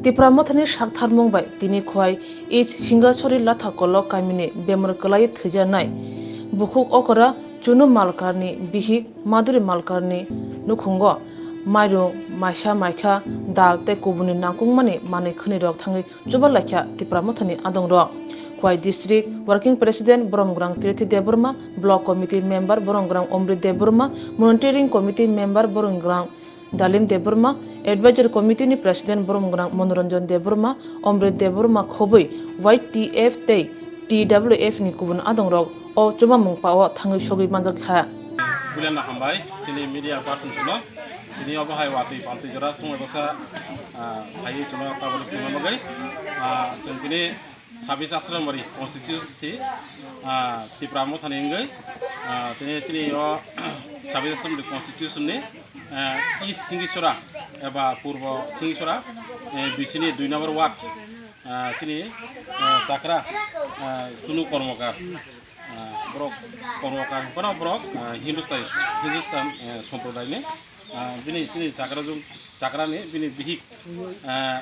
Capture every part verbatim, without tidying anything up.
Tipra Mothani saktharmung bai tini Khowai East Singasori Latha Kolok kamini bemar kwlaiwi thwijaknai bukhuk okora Chunu Malkarni bihik Madhuri Malkarni nukhungo mairung, maisa, maikha, dal tei kubuni nangkukmani manwi khwnirok thangwi chuba laikha Tipra Mothani adongrok. Khowai District Working President Boromgrang Tirithi Debbarma, Block Committee Member Boromgrang Omrit Debbarma, Monitoring Committee Member Boromgrang Dalim Debbarma, Advisory Committee ni President Boromgrang Monoranjan Debbarma, Omrit Debbarma khobwi Y T F tei T W F ni kubun adongrok o chubamung pao thangwi sogwi manjak kha. Buliana hambai, chini media person chwngno. Tini obo hai watwi pamtwi jora sumai bwsa, ah, phaiwi chwngno tabuk tongna bagwi. Ah, chwng tini Sabis Asrambari constituency, ah, Tipra Mothani wngwi, ah, tini, tini o Sabis Asrambari constitution ni, ah, East Singisora eba Purbo Singisora, eh, bisini dui number ward, ah, chini, ah, chakra, ah, Chunu Kormokar, ah, borok Kormokar, kono borok, ah, Hindustan, Hindustan, eh, somprodai ni, ah, bini, chini chakra jung, chakra ni bini bihik, ah,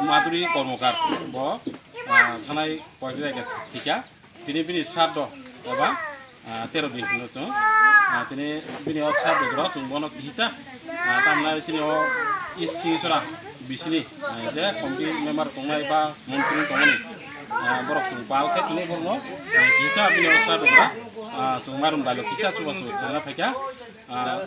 Madhuri Kormokar bo, ah, thanai koyri raikha thika. Tini bini sraddho eba, ah, tero din hino chwng. Ah, tini bini o sraddho jora chwng bono kihisa. Ah, tamna chini o East Singisora bisini, ah, je committee member tongnai ba montri tongmani, ah, borok chwng pal khe tini borokno, ah, kihisa bini o sraddho jora, ah, chwng mairum dailo kisa chubachu tongna phaikha. Ah,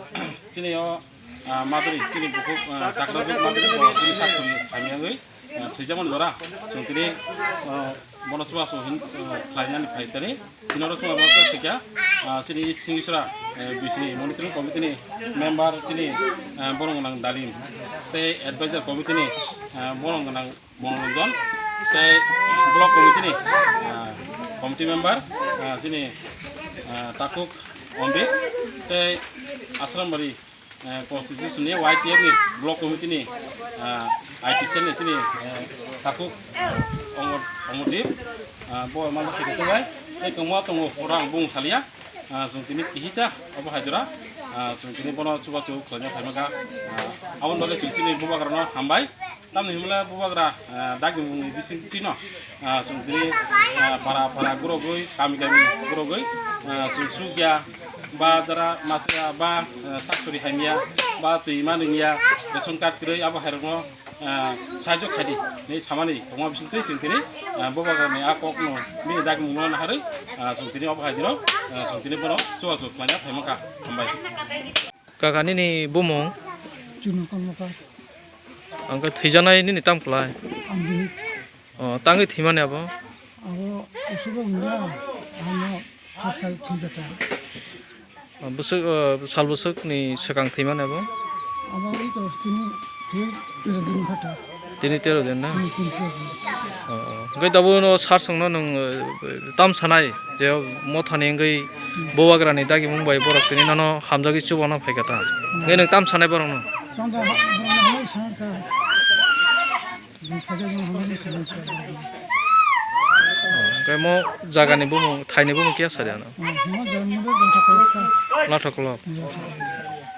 chini o, ah, Madhuri, chini bukhuk, ah, chakra jwk Madhuri bo chini sakni hamyangwi, ah, thwijakmani jora chwng tini, ah, bono chubachu hin, ah, khlainani phai tani. Chini oro chubachu thwikha, ah, chini Singisora, eh, bisini monitoring committee ni member chini, ah, borok gwnang Dalim tei advisor committee ni, ah, borok gwnang Monoranjan tei block committee ni, ah, committee member, ah, chini, ah, Takhuk Omrit tei Asrambari, eh, constitution ni Y T F ni block committee ni, ah, I T cell ni chini, eh, Takhuk, ah, Omor-, Omordeep, ah, bo mano khe tongo bai tei kwbangma tongo, pura ang bung salia, ah, chwng tini kihisa obo hai jora, ah, chwng tini bono chubachu khlaina phaimaka, ah, aboni bagwi chwng chini bubagrano hambai. Tamni hwnmale bubagra, ah, dagimungni bisingtwino, ah, chwng tini, ah, para para gurogwi, kami kami gurogwi, ah, chwng chukya ba jara masa ba, ah, saktori hamya ba twi manwngya, ration card kwrwi abo hairokno, ah, sahajyo khaidi hinwi samani tongma bisingtwi chwng tini, ah, bubagrani a kokno bini dagimungno naharwi, ah, chwng tini obo haidino, ah, chwng tini bono chubachu khlaina phaimangkha. Hambai. Kaka nini bumung? Chunu Kormokar. Ang khe thwijaknai nini tam kwlai? Ang di. O, tangwi thwimani abo? Abo usugo wngya, ano khatkha thwikha ta. O, bwswk, o, sal bwswkni swkang thwimani abo? Abo ito tini thwi tero din kha ta. Tini tero din na? Hmm, tini tero din. O, o. Hwnkhe tabukno sir chwngno nwng, eh, tam sanai je mothani wngwi bubagrani dagimung bai borok tini nono hamjagwi chubana phaikha ta. Hwnkhe nwng tam sanai borokno? Chwng da borokno hai sanai kha. Bini sajagwi hamjagwi sanai kha. O, hwnkhe mo jagani bumung, thaini bumung kiya sari ano? O, mo jagani bumung Latha Kolok kha. Latha Kolok. Latha Kolok.